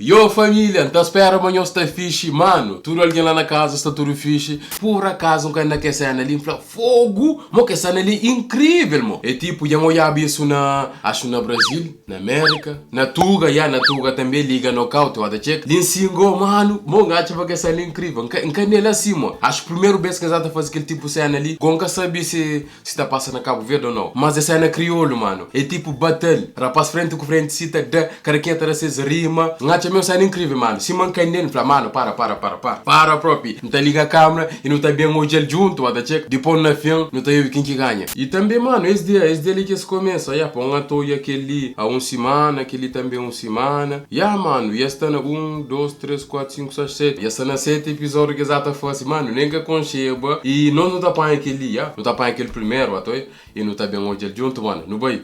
Yo família, N ta spera ma nhos sta fixi. Manu, tudu algen la na kaza sta tudu fixi. Pur akazu N kai na kes sena li, N fla, Fogu! Mo kes sena li inkrivel mo! É tipu, dja N odjaba isu na, axu na Brazil, na Merika, na Tuga, ya, na Tuga tanbe, Liga Nokaut, wa ta txeka. Li N singo, manu, mo N atxa ma kes sena li inkrivel. N ka, N ka nel asi mo. Axu primeru bes ki N sa ta faze kel tipu sena li, go N ka sabe si. Si ta pasa na Cabo Verde ou nau. Mas é sena kriolu mano. É tipo battle. Rapaz frente ku frente si ta da, kada kenha ta da ses rima. N atxa me un sena incrível mano. Sima N kai nel, N fla mano para para para para. Para propi. N ta liga camera e nu ta ben odjal djuntu, wa ta txeka. Dipos na fin nu ta obi ken ki ganha. E tambe mano es dia, es dia li ki es kumesa. Ya pa un ata odja kel li a un simana, kel li tambe un simana. Ya mano, ya sta na 1, 2, 3, 4, 5, 6, 7. Ya sta na 7 episódio ki es ata fase. Mano, nen ka konxeba. E nos nu ta panha kel li, ya. Nu ta panha kel primeru ato e nu ta ben odja-l djuntu, mano. Nu bai.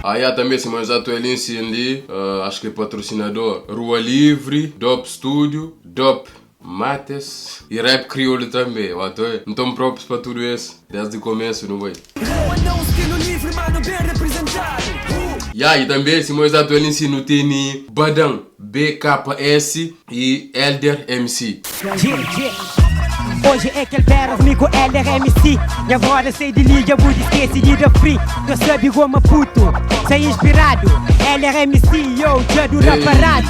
Ah ya, tanbe sima nhos ata oja li nsin li, acho ki é patrosinador Rua Livre, Dope Studio, Dope. Mates e rap kriolu tanbe o atoe nton props pa tudu es desdi komesu nu bai. Ya i tanbe sima es atual em si nu teni Badan BKS i Elder MC. Hoje é kel beras mi ku Elder MC Nha broda sai di li dja bu diskesi di da free Nho sabi go Maputo sa inspiradu Elder MC yo dja dura paradu.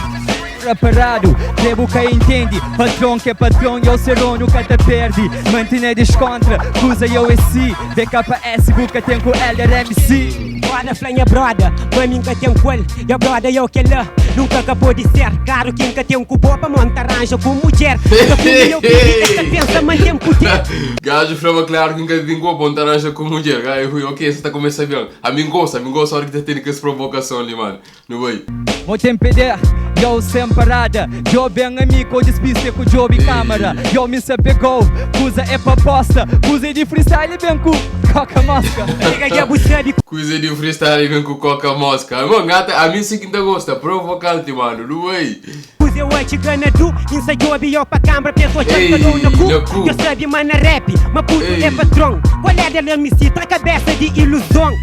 Preparadu, dje bu ka intendi Patron ke patron, yo ser onu ka ta perdi Manti na diskontra, kuza yo é si BKS bu ka ten ku Elder MC. Broda fla nha broda, ma mi nka ten ku el Nha broda yo kela, nunka ka podi ser Klaru ki nka ten ku bo, pamo nta ranja ku mudjer Nka kume yo bibi, es ta pensa ma nten puder. Gajo fla ma klaru ki nka ten ku bo, pamo nta ranja ku mudjer Gajo hui, ok, sa ta kumesa ben Ami ngosta, ami ngosta ora ki ta tene kes provokason li mano. Nu bai. Mo ten pd, yo sen parada Djo ben ami ko dispiste ku djobi kamara Yo mi sa pegou, kuza é pa posta Kuza é di freestyle ben ku koka moska. Nigga dja bu sabi. Kuza é di freestyle ben ku koka moska Amor ngata ami si ki nta gosta provokanti mano nu bai. Kuza eu atxi ganadu Insa djobi yo pa kambra Pes odjal ta dou na ku Na ku. Djo sabi ma na rap Ma putu é Ei. patron Qual é del MC Tra kabesa di iluzon.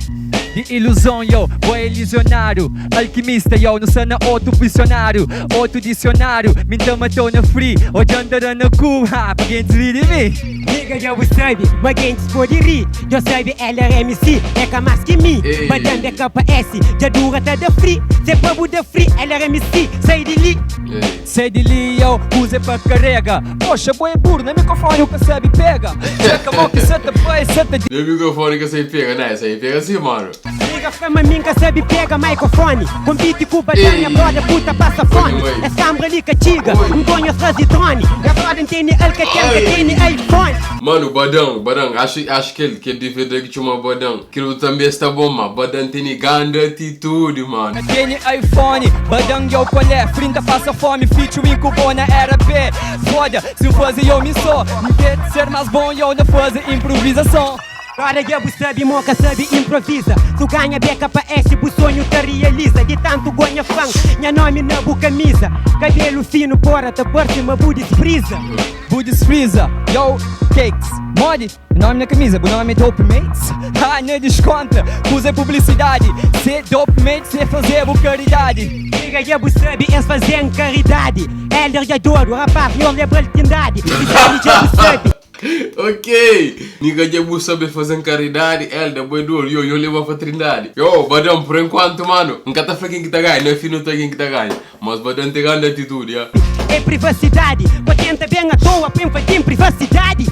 Di iluzon yo, bo é iluzionáriu Alkimista yo, nu sta na otu pisionáriu Otu disionáriu, mi N ta matau na free Odja N ta da na ku, ha, pa gentis ri di mi. Nigga dja bu sabi ma gentis podi ri Djo sabi LRMC é ka más ki mi Ei. Badan BKS dja dura ta da free Se pa bu da free LRMC sai di li. Ei. Sai di li yo, kuza é pa karega Poxa, bo é burro, na mikrofoni bu ka sabi pega Txeka mo ki sa ta bai, sa ta. Na mikrofoni ka sabi pega, nah, sabi pega sim mano. Nigga fla ma mi nka sabi pega microfone Kompiti ku badan nha Ei. broda puta passa fome Oi, Es kambra li ka txiga, Oi. nton nhos trazi drone Nha broda nteni Alcatel nka teni iPhone. Mano, Badão, Badão, acho, acho que ele, que ele DVD que chama Badão. Kilo tambe sta bom ma Badan teni ganda atitude mano. Ka teni iPhone, Badan yo qual é? Frinta passa fome, featuring ku bo na era P. Foda, si N faze yo mi so, N ke ser mas bom yo na faze improvisason. Ora dja bu sabi mo ka sabi improvisa Su ganha BKS bu sonhu ta realiza Di tantu gonha fan, nha nomi na bu kamisa Kabelu finu pora ta parsi ma bu dispriza. Bu dispriza, yo cakes, modi? Nomi na camisa, bu nomi é Dope Mates? Ha, nha descontra, kuza é publicidade Se Dope Mates é faze bu caridade. Nigga dja bu sabi es fazen caridade Elder dja dodu, rapaz nhos lebral tindade I sabi dja bu sabi. Ok, nigga dja bu sabi es fazen caridade Elder bu é dodu, yo, yo leba pa trindade Yo, Badam, por enquanto mano, N ka ta fla ken ki ta ganha, na fin nu ta ken ki ta ganha Mas Badam ten grandi atitude, ya. É privacidade, pa tenta ben à toa pa invadim privacidade.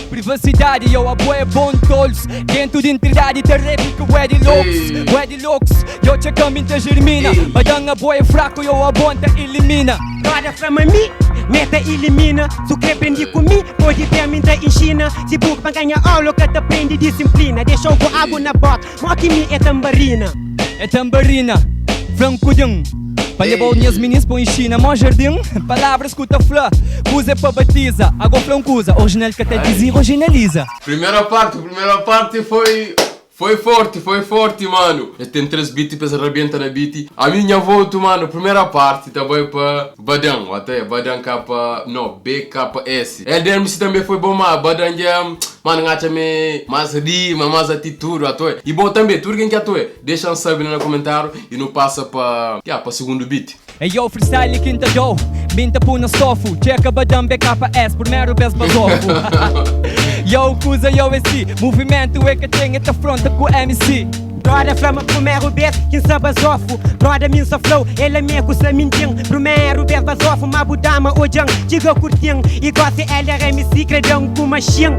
Privacidade, yo, abo é bom tolos. Dentro di intridade ta rap ku bué di loucos, Ei. bué di loucos. Yo txeka mi ta germina, Ei. Badan abo é fraco, yo abo N ta elimina. Roda fla ma mi, meta elimina. Su kre prendi ku mi, pode ben mi N ta inxina. Si bu pa ganha aula, ka ta prendi disiplina. Dexou ku agu na boka, mo ki mi é tambarina. É tambarina, fla-m kudin. Pa leba-u nhas minis pa-u inxina mo jardin. Palavras ku ta fla, kuza é pa batiza. Ago fla un kuza, original ka ta dizi, originaliza. Primeira parte, primeira parte foi. Foi forti, foi forti mano. Es ten 3 beat pa es rabenta na beat. Ami nha voto mano, primera parti ta bai pa Badan, ou até Badan K, no, BKS. LDMC tambe foi bom ma Badan dja, mano n atxa me mas rima, mas atitude, atoe. E bo tambe, tudo ken ki atoe, dexan sabe la na comentario e nu passa pa, ya, pa segundo beat. Ei yo freestyle ki nta dou Mi nta pu na sofu Txeka badan BKS Primeru bes bazofu Yo kuza yo é si Muvimentu é ka ten É ta fronta ku MC. Broda fla ma primeru bes ki nsa bazofu Broda mi nsa flau el amé ku sa mintin Primeru bes bazofu ma bu dama odjan txiga kurtin I gosi el era MC kre dan ku maxin.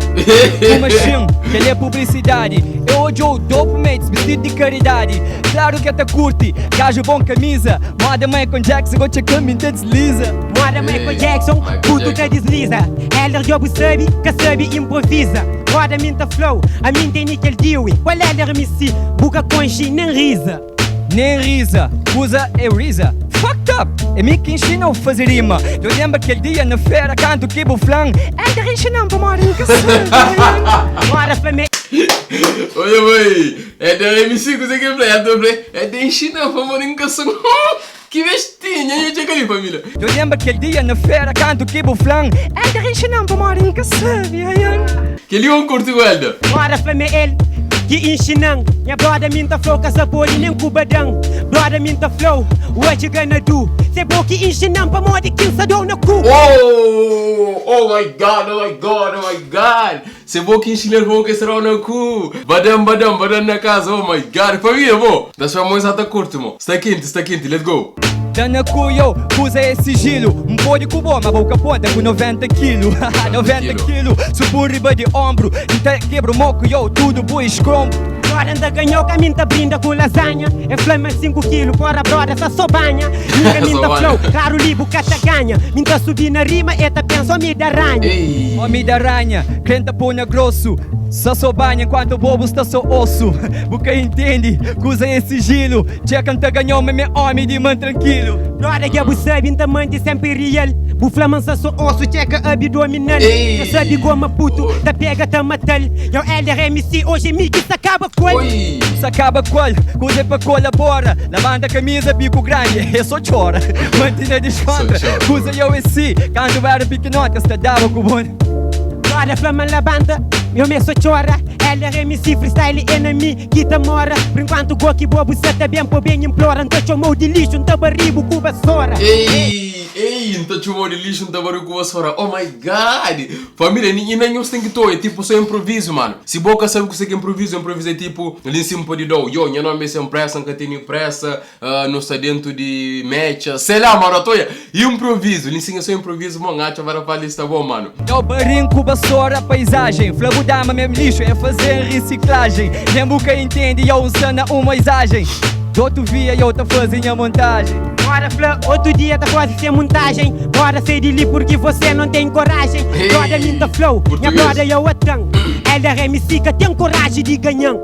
Ku maxin Kel é publisidadi Eu odjou dope mates bistidu di karidadi Klaru ke ta kurti Gaju bom camisa Moda Michael Jackson Go txeka mi nta desliza. Moda Michael Jackson Putu ta desliza Elder djo bu sabi Ka sabi improvisa Roda mi nta flau Ami nteni kel Dewey Kual Elder mi si Bu ka konxi nen riza. Nen riza Kuza é riza Fucked up É mi ki inxinau faze rima Djo lembra kel dia na fera Kantu ki bu flan Elder inxinan pamodi N ka sabi Moda fla me. Oia bai É da MC kuzê ki el fla? El ta fla, é da inxina pamodi N ka sa Ki bestinha nhu txeka li família. Djo lenbra kel dia na fera kantu ki bu fla-m Elder inxina-m pamodi N ka sabe aian. Kel-li un kurti ku Elder. Bora fla ma el ki inxina-m Nha broda mi N ta fla-u ka sa pode nen ku badan Broda mi N ta fla-u what you gonna do Se bo ki inxina-m pamodi ki N sa da-u na ku. Oh oh my God oh my God oh my God Se bo ki inxina el bo ke serau na ku Badam badam badam na casa oh my God Família bo ta spa mo sa ta kurti mo Sta kenti sta kenti let's go. Da na ku yo, kuza é sigilo N pode ku bo, ma bo ka ponta ku 90 kilu 90 kilu, su pun riba di ombru N ta kebra moku yo, tudu bu iskrombu. Broda N ta ganhau ka mi N ta brinda ku lazanha E fla ma 5 kilu, pora broda sa so banha Nigga mi N ta flau, klaru li bu ka ta ganha Mi N ta subi na rima, e ta pensa omi da ranha. Omi da ranha, kre N ta pô na grosu Sa so banha enkuantu bo bu sta so osu Bu ka intendi, kuza é sijilu Txeka N ta ganhau ma mi é omi di man trankilu. Broda dja bu sabi N ta manti senpri real Bu fla ma N sta so osu, txeka abdominal Dja sabi goma putu, ta pega ta matal Yo Elder MC, oji é mi ki sta kaba ku el. Sta kaba ku el, kuza é pa kolabora Labanta kamiza, biku grandi, é so txora Manti na diskontra, kuza yo é si Kantu bu era pikinoti, es ta daba ku bo. Broda fla ma N labanta, yo me so txora Elder MC, freestyle é na mi ki ta mora Por enquanto go ki bo bu sa ta ben po ben implora N ta txomau di lixu, N ta baribu ku basora. Ei, ei, N ta txomau di lixu, N ta bariu ku basora Oh my God! Família, ni inda nhos ten ki ta oia, tipo, so improviso, mano. Si bo ka sabe kuse ki é improviso, improviso é tipo, li nsin pode dau, yo, nha nomi é Sem Pressa, N ka tene pressa, nu sta dentu di mecha, sei lá, mano, ta oia, improviso, li nsin é so improviso, mo, N atxa ma rapaz li sta bom, mano. Dau barin ku basora paizajen Fla bu dama mem lixu é faze risiklajen Nen bu ka intende yo N sta na un moizajen D'otu via yo ta faze nha montajen. Bora fla otu dia ta faze se muntajen Bora sai di li purki você non ten korajen Broda mi N ta flau nha broda yo atan Elder MC ka ten koraji di ganhan.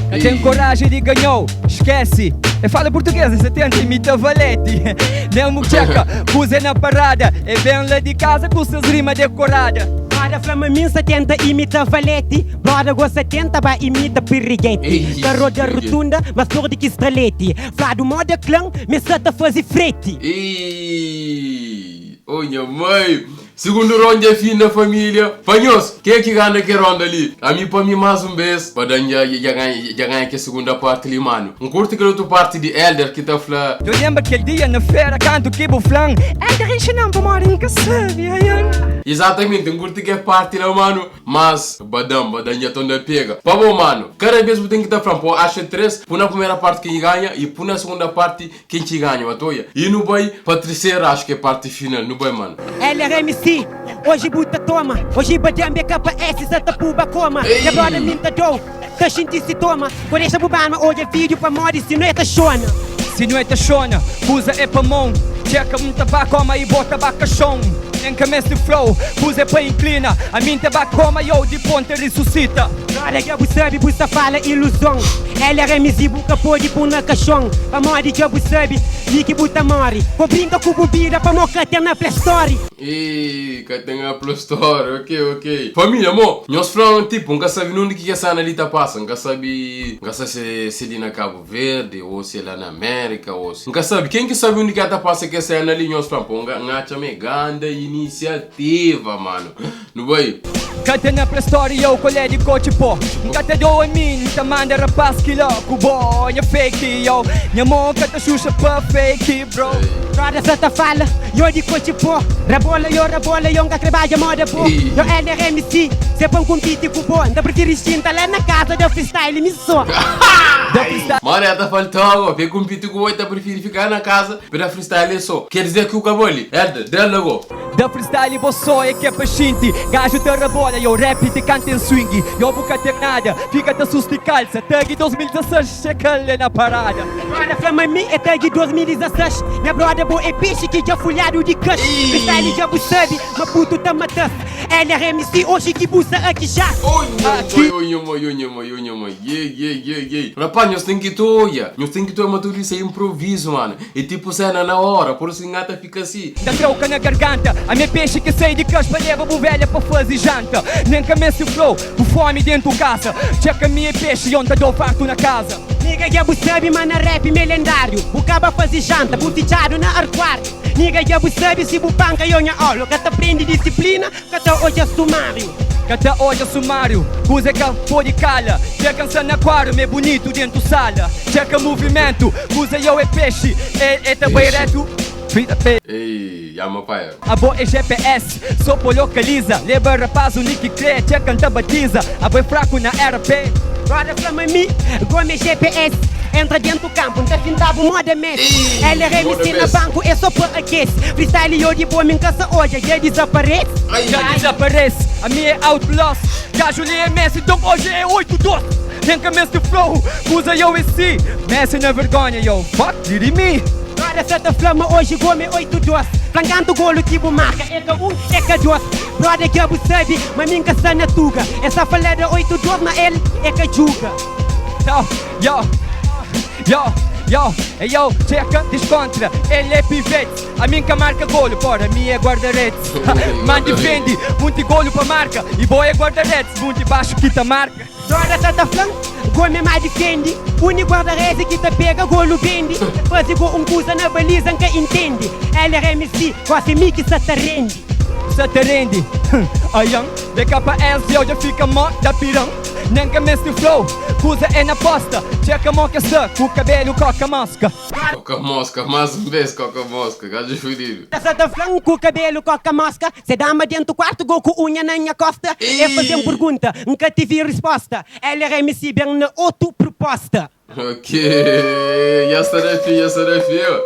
Ka ten koraji di ganhau, skese. E fala português, e sa tenta imita Valete. Nen bu txeka, kuza é na parada. E ben la di kaza ku ses rima dekorada. Broda fla ma mi N sa tenta imita Valete. Broda go sa tenta ba imita Piriguete. Ta roda rotunda, mas pior di ki stralete. Fladu moda klan, mi sa ta faze frete. Ih, oh nha mai. Sigundu ronda é fin na família. Pa nhos, ken ki gana kel ronda li? Ami pa mi más un bes, pa dan dja dja ganha dja ganha kel segunda parti li manu. N kurti kel otu parti di Elder ki ta fla. Djo lenbra kel dia na fera kantu ki bu fla-m Elder inxina-m pamodi N ka sabe aian. Izatamenti, N kurti kel parti la manu. Mas, badam, badam dja tonda pega. Pa bo manu, kada bes bu ten ki ta fla-m pa axa 3, pu na primera parti ken ki ganha i pu na segunda parti Ken ki ganha ma toia? I nu bai pa trisera acho ki é parti final nu bai mano. LRMC, hoje bu ta toma Hoje badam BKS sa ta puba koma Nha broda mi nta dou, ta xinti si toma Ko dexa bu bama odja video pamodi si nu é ta xona. Si nu é ta xona, kuza é pa mon. Txeka m ta ba koma i bo ta ba kaxon Nen ka meste flow, kuza é pa inklina Ami n ta ba koma yo di ponta risusita. Broda dja bu sabe bu sta fala iluzon LRMZ bu ka pode pun na kaxon Pamodi dja bu sabe mi ki bu ta more Ko brinka ku bu bida pamo ka ten na Play Store. Ih, ka ten Apple Store, ok, ok. Família, mo, nhos fla-m, tipo, N ka sabe nundi ki kes sana li ta pasa, N ka sabe, N ka sabe se se li na Kabu Verdi, o se la na Amérika, o se, N ka sabe, ken ki sabe undi ki a ta pasa kes sena li, nhos fla-m, po, N ka, N atxa ma é ganda inisiativa, mano. Nu bai. Ka ten na Play Store yo kolé di kotxi po N ka ta doa mi N ta manda rapaz ki la ku bo Nha fake yo Nha mon ka ta xuxa pa fake bro. Roda sa ta fala yo di kotxi po Rabola yo rabola yo N ka kre badja moda bo Yo LRMC se pa N kumpiti ku bo N ta prifiri xinta la na kaza da freestyle mi so. Da freestyle. Mano el ta faltaba pa e kumpiti ku bo e ta prifiri fika na kaza pa da freestyle e so Ker dizer ki u ka bali Elder da lago. Da freestyle bo so é ke pa xinti Gajo ta rabola yo rap ti kanta em swing Yo bu ka ten nada fika ta susti kalsa Tag 2016 txekal é na parada. Broda fla ma mi é tag 2016 Nha broda bo é pexi ki dja fulhadu di kas Freestyle dja bu sabi ma putu ta matas LRMC oxi ki bu sa aki já. Oi nha mãe, oi nha mãe, oi nha mãe, oi nha mãe, ye ye ye ye Rapaz nhos ten ki toia, nhos ten ki toia ma tudu isso é improviso mano É tipo sena na hora, por isso ngata fika si. Ta troka na garganta Ami é pexi ki sai di kas pa leba bu velha pa fazi janta Nen ka meste flou bu fomi dentu kasa Dja ka mi é pexi yon ta dou fartu na kaza. Nigga dja bu sabi ma na rap mi é lendáriu Bu kaba fazi janta, bu fitxadu na arkuáriu Nigga dja bu sabi si bu panka yo nha olu Ka ta prendi disiplina, ka ta odja sumáriu. Ka ta odja sumáriu, kuza é ka podi kala Dja ka nsa na akuáriu, mi é bunitu dentu sala Dja ka muvimentu, kuza yo é pexi El é ta bai retu. Frita pe. Ei, yama pa el. Abo é GPS, so po localiza. Leba rapaz undi ki kre, txeka nta batiza. Abo é fraku na RP. Roda fla ma mi gomi é GPS. Entra dentu kampu, nta finta-bu moda Messi. Ei, LRMC moda na Messi. banku é so pa akese. Freestyle yo di bo mi nka sa odja, dja dizaparese. Ai. Dja dizaparese, ami é outlaws. Gajo li é Messi, nton oji é 8 2. Nen ka meste flow, kuza yo é si. Messi na vergonha yo, fuck di mi. Brother sa ta fla ma oji gome 8 2 Fla-m kantu golu ki bu marka É ka 1 é ka 2 Brother dja bu sabi ma mi N ka sta na tuga E sa fala da 8 2 ma el é ka djuga. Yo, yo, yo, yo, e yo, txeka, diskontra, el é pivete Ami N ka marka golu, pora, mi é guarda-redes Man difende, munti golu pa marka I bo é guarda-redes, munti baxu ki ta marka. Roda sa ta fla-m, Gome má difende Uni guarda-reze ki ta pega golu bende Ta faze go un kuza na baliza N ka intende LRMC, gosi é mi ki sa ta rende. Sa ta rende, hum, aian BKS dja dja fika mó da piran Nen ka meste flow, kuza é na posta Txeka mó ke sta, ku kabelu koka moska. Koka moska, más un bes koka moska, gaju fudidu. Ta sa ta fla-m ku kabelu koka moska Se dama dentu kuartu go ku unha na nha kosta E faze-m purgunta, N ka tivi risposta LRMC ben na otu pruposta. Ok, ya sta da fio, ya sta da fio.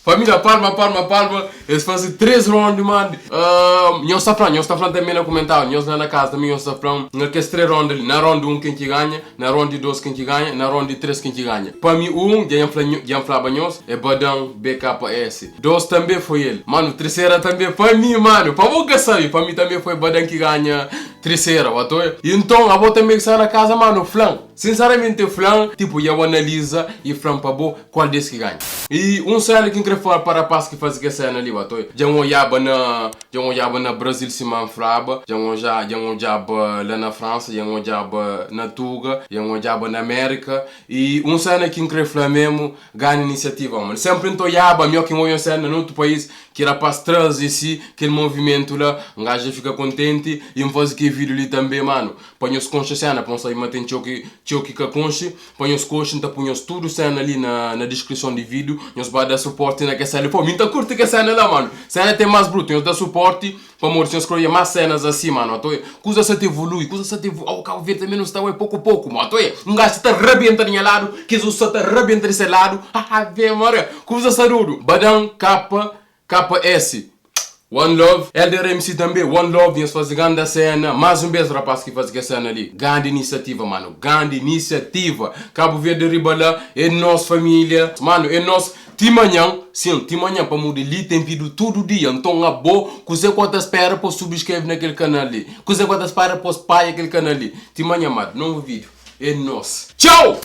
Família, palma, palma, palma. Es faze 3 round, man. Nhos ta fla-m, nhos ta fla-m tanbe na kumentáriu. Nhos la na kaza tanbe nhos ta fla-m na kes 3 round li. Na round 1 ken ki ganha, na round 2 ken ki ganha, na round 3 ken ki ganha. Pa mi 1 dja N fla, dja N flaba nhos, é Badan BKS. 2 tanbe foi el. Mano, trisera tanbe pa mi, mano. Pa bo ka sabe, pa mi tanbe foi Badan ki ganha trisera, ba ta oia? Inton, abo tanbe ki sta na kaza, mano, fla-m. Sinseramente fla-m, tipo, dja bu analiza y fla-m pa bo kual des ki ganha. Y un sena ki N kre fla pa rapaz ki faze kes sena li, ba ta oia? Dja N oiaba na, dja N oiaba na Brazil sima N flaba, dja N odja, dja N odjaba la na Fransa, dja N odjaba na Tuga, dja N odjaba na Merika. Y un sena ki N kre fla memu, Gana inisiativa mano. Sempri N ta oiaba mi oki N oia un sena na otu pais ki rapaz traze si kel movimentu la, N gaja dja fika kontenti i N faze kel video li tanbe mano pa nhos konxe sena pa N sabe ma ten txeu ki txeu ki ka konxe pa nhos konxe N ta pui nhos tudu sena li na na diskrison di video nhos ba da suporti na kes sena li po mi N ta kurti kes sena la mano sena ten mas brutu nhos da suporti Pamodi si nhos kre oia más sénas asi, manu, ato e kuza sa ta evolui, kuza sa ta evolui, oh, Kabu Verdi tanbe nu sta oi poku poku, ma ato e un gaju sa ta rabenta di nha ladu, kes otu sa ta rabenta di se ladu, ave maria, kuza sta dodu. Badan KKS, one love, Elder MC tanbe, one love, nhos faze ganda séna, más un bes rapaz ki faze kes séna li, ganda inisiativa, manu, ganda inisiativa, Kabu Verdi riba la é nos família, manu, é nos. Ti manhan, sin, ti manhan, pamodi li ten vídiu tudu dia. Nton abo, kuzê ku bo ta spera pa subskreve na kel kanal li? Kuzê ku bo ta spera pa spadja kel kanal li? Ti manhan, madu, novu vídiu. É nos. Txau!